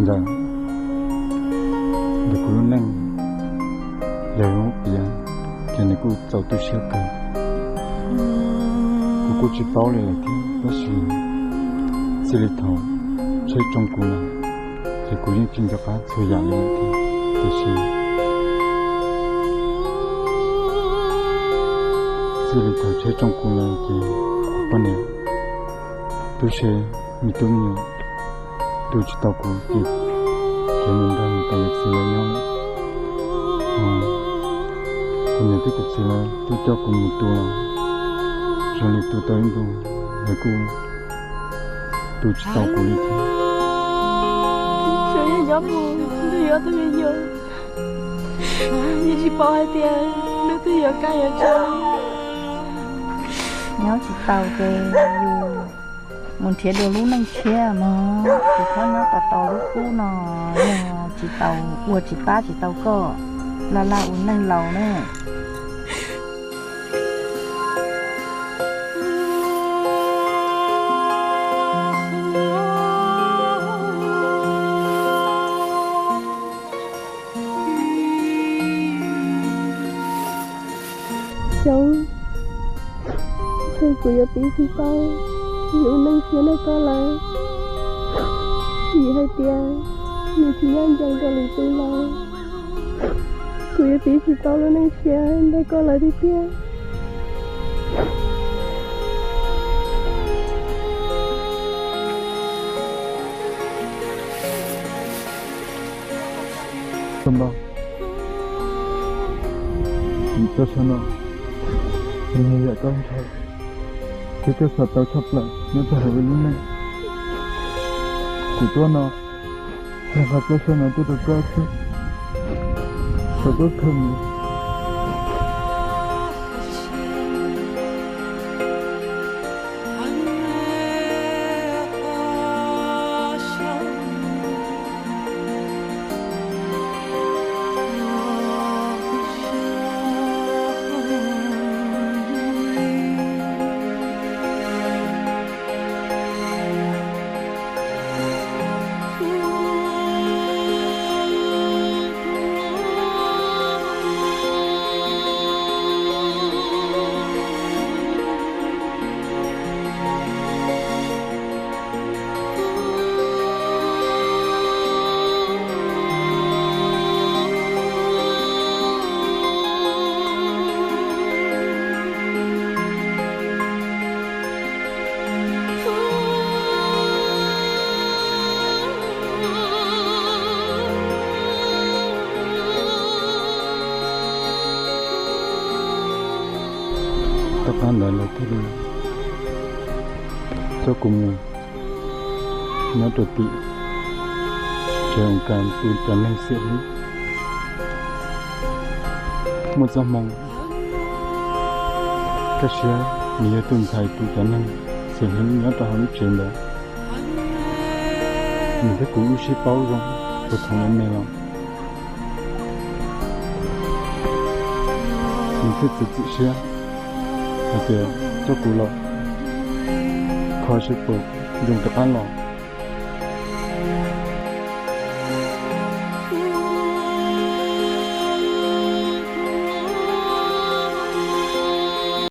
ntawm, ntawm kuv lub neej, yog lub piav ces nws kuj txaus tu siab kawg. Kuv kuj tsis paub li lawm thiab, tab sis txij li thaum tsheb tsoo kuv lawm ces kuv yeej tsis nco qab txhua yam li lawm thiab. Tiam sis txij li thaum tsheb tsoo kuv lawm ces poj niam, tub se, me tub me nyuam tu tsis tau kuv ces khiav mus nrog niam tais yawm txiv lawv nyob lawm. Kuv niam thiab kuv txiv lawv twb coj kuv mus tu los zoo li tu tau ib ntus, lawv kuj tu tsis tau kuv li thiab. Tsuas yog nyob mus nrog yus ob tug me nyuam, yeej tsis paub hais tias hnub twg yuav kaj yuav tso. Nyob tsis tau ces yus mus nrhiav dua lub neej tshiab mog, tsis txhob nyob tos tos lub kub no, yog tsis tau, ua tsis pab tsis tau koj laj laj ua neej laus na. Xyoob, kuv yuav piv tsis tau lub neej tshiab nrog koj lawm, vim hais tias nws tsis ncaj ncees nkaus li tus laus. Kuv yuav piv tsis tau lub neej tshiab nrog koj lawm tiag tiag. Koj npau, vim txoj sia no nws yog yam koj ntshaw thiab koj xav tau tshaj plaws nyob rau hauv lub neej. Kuv tuaj no yog qhov txoj sia no tuaj rau koj xwb, kom koj khaws mus. Tom qab ntawd lawv thiaj li coj kuv mus nyob rau tim tsev ua kas tu cov neeg xiam hlub. Muaj txoj hmoo kaj siab nws yog tus ntxhais tu cov neeg xiam hlub nyob rau hauv lub tsev ntawd. Nws thiab kuv wb sib paub zoo puag thaum me me los, nws thiaj txiav txim siab hais tias coj kuv los kho seb puas zoo rov qab los.